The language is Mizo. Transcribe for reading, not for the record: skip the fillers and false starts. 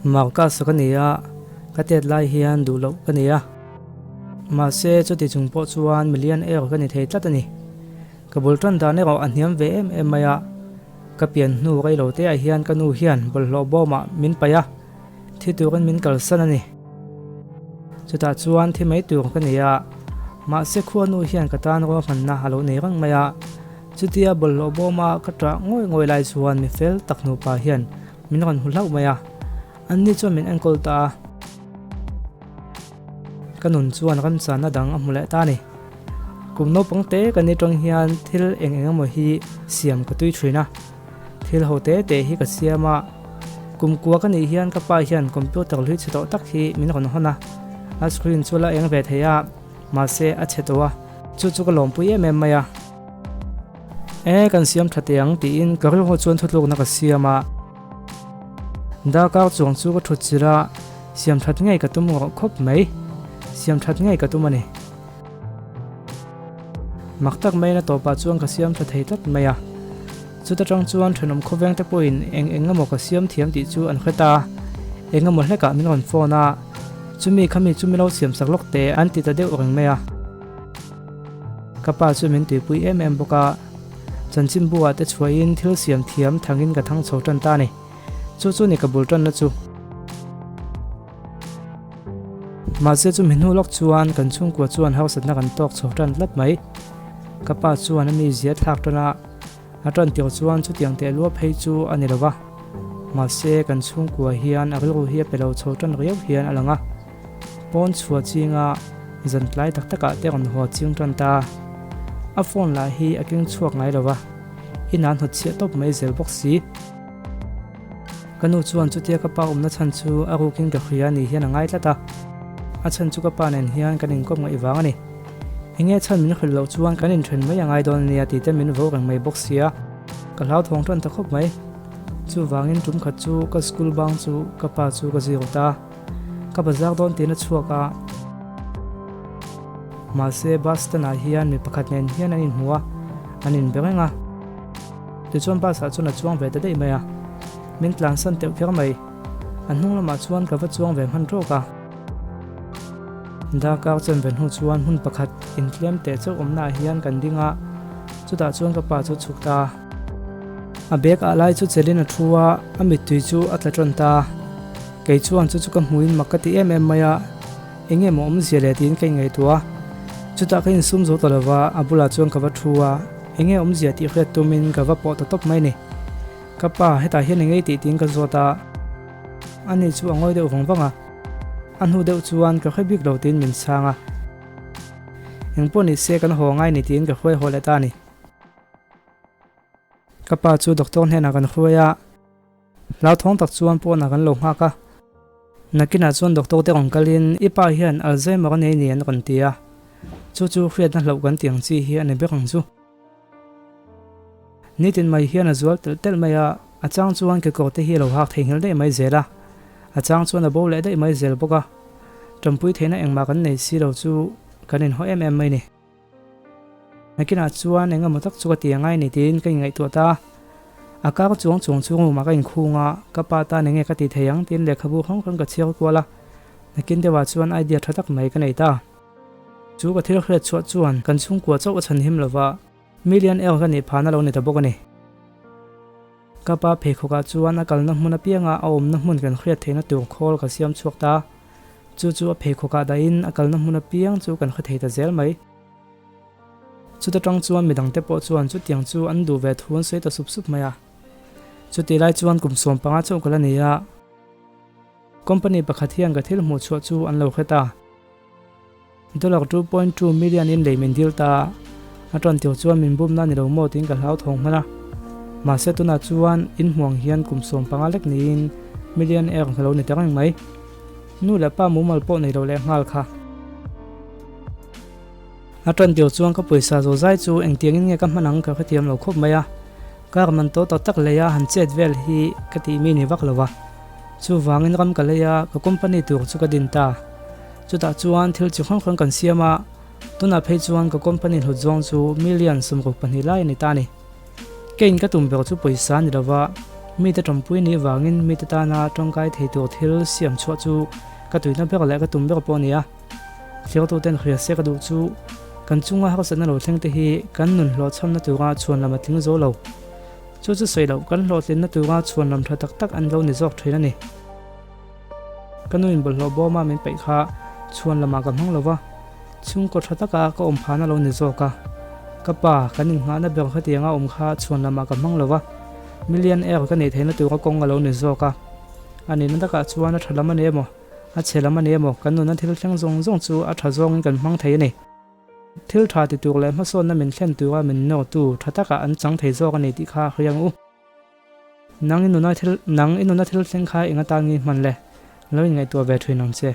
Marcus ka ni a, ka tet lai hian duh loh ka ni a. Mahse chuti chung pawh chuan million erawh ka ni thei tlat a ni. Ka bul tan dan erawh a hniam ve em em mai a, ka pian hnu rei lo te ah hian ka nu hian bawlhhlawh bawmah min paih a, thi turin min kalsan a ni. Chutah chuan thi mai tur ka ni a, mahse khuanu hian ka tan ruahmanna a lo nei reng mai a, chutia bawlhhlawh bawma ka ṭah ngawih ngawih lai chuan mi fel tak nupa hian min rawn hmu hlauh mai a, anni chuan min enkawl ta a. Ka nun chuan remchanna dang a hmu leh ta a ni. Kum naupang te kan ni tawng hian thil eng eng emaw hi siam ka tui thin a, thil ho te te hi ka siam a. Kum kua ka nih hian ka pa hian computer hlui chhe tawh tak hi min rawn hawn a, a screen chu la eng ve thei a, mahse a chhe tawh a, chu chu ka lawmpui em em mai a. E kan siam tha teh ang tiin ka rilru chuan thutlukna ka siam a. Darkar chuang chu ka thut chilh a, siam that ngei ka tum rawh khawp mai. Siam that ngei ka tum a ni. Mak tak maiin a tawpah chuan ka siam tha thei tlat mai a. Chuta tang chuan thenawm khawveng te pawhin eng eng emaw ka siam thiam tih chu an hre ta. Eng emaw hlekah min rawn phone a, chumi khami chu mi lo siam sak lawk teh an ti ta deuh reng mai a. Ka pa chu min tuipui em em bawk a, chanchinbu ah te chhuahin thil siam thiam thangin ka thang chho tan ta a ni. Chu chu ni ka bul tanna chu. Mahse chumi hnu lawk chuan kan chhungkua chuan harsatna kan tawk chho tan tlat mai. Ka pa chuan a mi zia thlak tan a, a tan tir chuan chutiang teh lua phei chu a ni lo va. Mahse kan chhungkua hian a rilru hi a pe lo chho tan riau hian a lang a. Pawn chhuah chinga zan tlai tak takah te rawn haw ching tan ta. A phone lah hi a keng chhuak ngai lo va, inah hnawt chhiah tawp mai zel bawk si. Ka nu chuan chutia ka pa awmna chhan chu a rukin ka hria ni hian a ngai tlat a, a chhan chu ka pa nen hian kan inkawp ngaih vang a ni. Enge chhan min hrilh loh chuan kan inthen mai a ngai dawn a nia tih te min vo reng mai bawk sia, ka hlauthawng tan ta khawp mai. Chuvangin tum khat chu ka school bang chu ka pa chu ka zir ta, ka bazar dawn tiin a chhuak a. Mahse bus stand ah hian mi pakhat nen hian an inhmu a, an inbe reng a. Tichuan bus ah chuan a chuang ve ta daih mai a, min tlansan teuh kher mai. A hnung lamah chuan ka va chuang ve hman rawk a. Darkar chen ve hnu chuan hmun pakhat intlem teh chauh awmna ah hian kan ding a, chutah chuan ka pa chu chhuk ta. A bag ah lai chu chelin a thu a, a mittui chu a tla tawn ta. Kei chuan chu chu ka hmuin mak ka ti em em mai a, eng nge maw awmzia le tiin ka inngaihtuah a. Chutah ka insum zo ta lova, a bulah chuan ka va thu a. Enge awmzia tih hriat tumin ka va pawh ta tawp mai ni. Ka pa, hetah hian enge i tih tiin ka zawt a. Ani chu a ngawi deuh vang vang a. A hnu deuh chuan ka hre bik lo tiin min chhang a. Engpawh ni se kan haw ngai ni tiin ka hruai haw leh ta a ni. Ka pa chu doctor hnenah kan hruai a. Hlauthawng tak chuan pawnah kan lo nghak a. Nakinah chuan doctor te rawn kalin i pa hian Alzheimer a nei ni an rawn ti a. Chu chu hriatna hlauh kan tih ang chi hi a ni ber ang chu. Nitin mai hian a zual telh telh mai a, a chang chuan kekawr te hi a lo hak theihnghilh daih mai zel a, a chang chuan a bo leh daih mai zel bawk a. Tanpui theihna engmah kan nei si lo chu kan inhaw em em mai ni. Nakinah chuan eng emaw tak chu ka ti angai ni tiin ka inngaihtuah ta a. A kar chuang chuang chu room-ah ka inkhung a, ka pa tan enge ka ti thei ang tiin lehkhabu hrang hrang ka chhiar kual a. Nakin deuhah chuan idea tha tak mai ka nei ta. Chu ka thil hriat chhuah chuan kan chhungkua chauh a chhan him lova, million erawh ka nih phahna lo ni ta bawk a ni. Ka pa pheikhawkah chuan a kalna hmun apianga a awmna hmun kan hriat theihna tur khawl ka siam chhuak ta. Chu chu a pheikhawkah dahin a kalna hmun apiang chu kan hre thei ta zel mai. Chuta tang chuan midangte pawh chuan chutiang chu an duh ve thu an sawi ta sup sup mai a. Chutih lai chuan kum 15 chauh ka la ni a. Company pakhat hian ka thil hmuh chhuah chu an lo hre ta. Dollar 2.2 million in lei min dil ta a, a tan tir chuan min bumna ni lo maw tiin ka hlauthawng hman a. Mahse tunah chuan in hmuang hian kum 15 lek niin million air ka lo ni ta reng mai. Nu leh pa mumal pawh nei lo leh nghal kha. A tan tir chuan ka pawisa zo zai chu engtiangin nge ka hman ang ka hrethiam lo khawp mai a. Car man to tak tak leia han chet vel hi ka tih mi ni vak lo a. Chuvangin ram ka lei a, ka company tur chu ka din ta. Chutah chuan thil chi hrang hrang kan siam a, tunah phei chuan ka company hlut zawng chu million 62 lai a ni ta a ni. Kein ka tum ber chu pawisa a ni lova, Mite ṭawmpui nih vangin mite tana ṭangkai thei tur thil siam chhuah chu ka tuina ber leh ka tum ber pawh a ni a. Thliartuten hria se ka duh chu kan chunga harsatna lo thleng te hi kan nun hlawhchhamna tura chhuan lam a tling zo lo. Chu chu sawi loh kan hlawhtlinna tura chhuan lam tha tak tak an lo ni zawk thin a ni. Ka nu in bawlhhlawh bawma min paih kha chhuan lamah ka hmang lo va, chhungkaw tha taka ka awm phana lo ni zawk a. Ka pa, kan innghahna ber khatianga awm kha chhuan lamah ka hmang lo va, million air ka neih theihna tura kawng a lo ni zawk a. A nihna takah chuan a tha lam a ni emaw, a chhe lam a ni emaw, kan nuna thil thleng zawng zawng chu a tha zawngin kan hmang thei a ni. Thil tha ti tur leh hmasawnna min thlen tura min nawrtu tha takah an chang thei zawk a ni tih kha hria ang u. Nang i nuna thil nang i nuna thil thleng kha eng atan nge hman le? Lo inngaihtuah ve thin ang che.